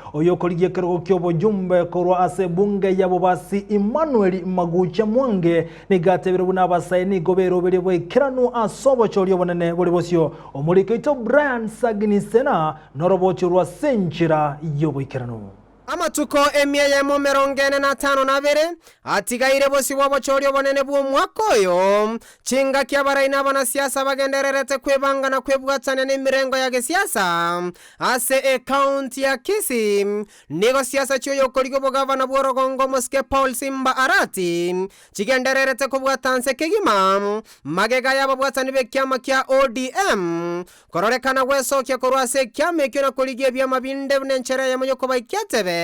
Oyokorigia ekerogo ki'oboyumbe korwa ase ebunge ya Bobasi Emmanuel Magucha Mwange nigo atebire buna abasae nigo beroberie boikeranu ase obochori obonene bore bosio. Omoriki oito Brian Sagini Sena norobochi rwa ase enchera y'oboikeranu. Amatuko emia eyemo emerongo ene na atano na abere atigaire bosio bw'obochori obonene bw'omwaka oyo, chingaki abarai na abanasiasa bagendererete kwebanga na kwebwatania nemirengo ya gesiasa Ase ecounty ya Kisii, nigo siasa chi'oyokorigia obogavana bw'orogongo omosike Paul Simba Arati chigendererete kobwata nse kegima magega y'ababwatani b'ekiama kia ODM kororekana gwesokia korwa ase ekiama ekio na korigia ebiama binde buna enchera eyemo y'okobaikia etebe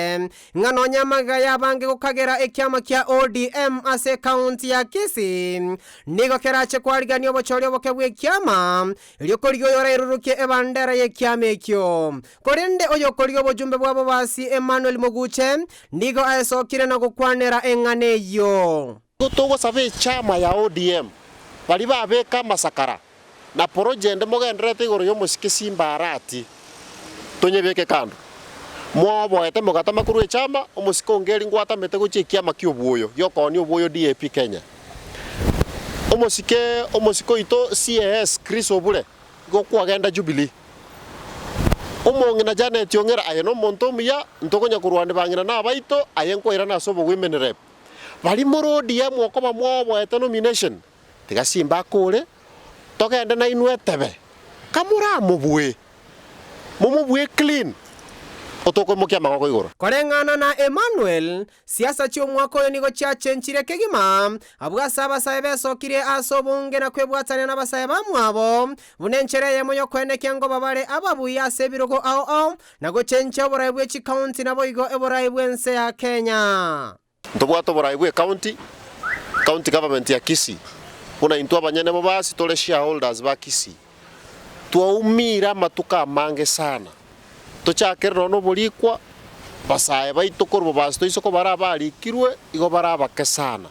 ng'a nonya amagega y'abange gokagera ekiama kia ODM ase ecounty ya Kisii nigo kerache kwarigania obochori oboke bw'ekiama Erio korigia oyorairurukie ebandera y'ekiama ekio. Korende oyokorigia obochumbe bw'abobasi Emmanuel Moguche nigo aesokire na gokwanera eng'ana eyio. Nigo togosaba echama ya ODM baria babeka amasakara na porojende mogendererete igoro y'omosike Simba Arati tonyebeke kando. Mwaoboete mogatama korwa echama, omosike ongeri ngwatamete gochia ekiama ki'obwoyo giokoonia obwoyo DAP Kenya. Omosike omosike oito CAS Chris Obure igo kwagenda Jubilee. Omong'ina Janet Ong'era aye nomonto omuya ntokonya korwania bang'ina na abaito aye nkwairana ase obowomen rep. Baria more ODM okoba mwaoboete nomination tiga simba akore togende nainwe etebe kamoramobue. Momobue clean, otokoimokia amagoko igoro. Koreng'ana na Emmanuel, siasa chi'omwaka oyo nigo chiachenchire kegima, abwo ase abasae besokirie ase obonge na kwebwatania nabasae bamwabo, buna enchera eyemo y'okoenekia ngoba bare ababui ase ebirogo ao ao, na gochenchia oborai bwe chikaunti naboigo eborai bw'ense ya Kenya. Ntobwate oborai bw'ecounty, county government ya Kisii, buna intwe abanyene bobasi tore shareholders ba Kisii, twaumire amatuko amange sana, tochakere nonya noborikwa, basae baito korwa bobasi toise kobara abarikirwe igo bare abake sana.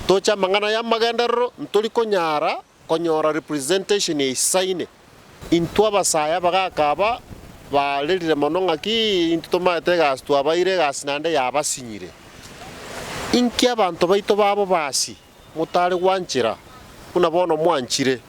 Toche amang'ana y'amagenderero ntori konyara konyora representation eisaine. Intwe abasae abagaaka aba barerire mono ng'aki intwe tomaete egasi twabaire egasi naende yabasinyire. Inki abanto baito ba bobasi motare gwanchera buna bono mwanchire?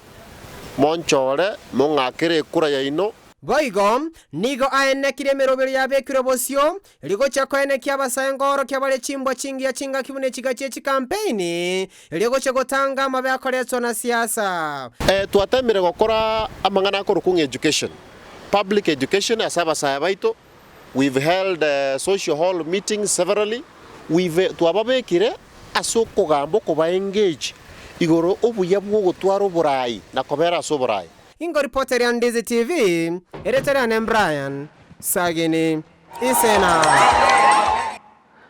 Monchore mong'akere ekura yaino. Boigo nigo aenekire emeroberi yabekirwe bosio, Rigochia koenekia abasae nkoorokia bare chimbwa chingiya chingaki buna echiga chie chikampeini, erio gochia gotanga amabe akoretwa na siasa. Twatemire gokora amang'ana akorokwa ng'a education, public education ase abasae baito, we've held social hall meetings severally, we've twababekire ase okogamba okoba engage igoro obuya bwa ogotwara oborai na kobera ase oborai. Ingoripoteria Ndizi TV, erieta riane Brian Sagini. Isena.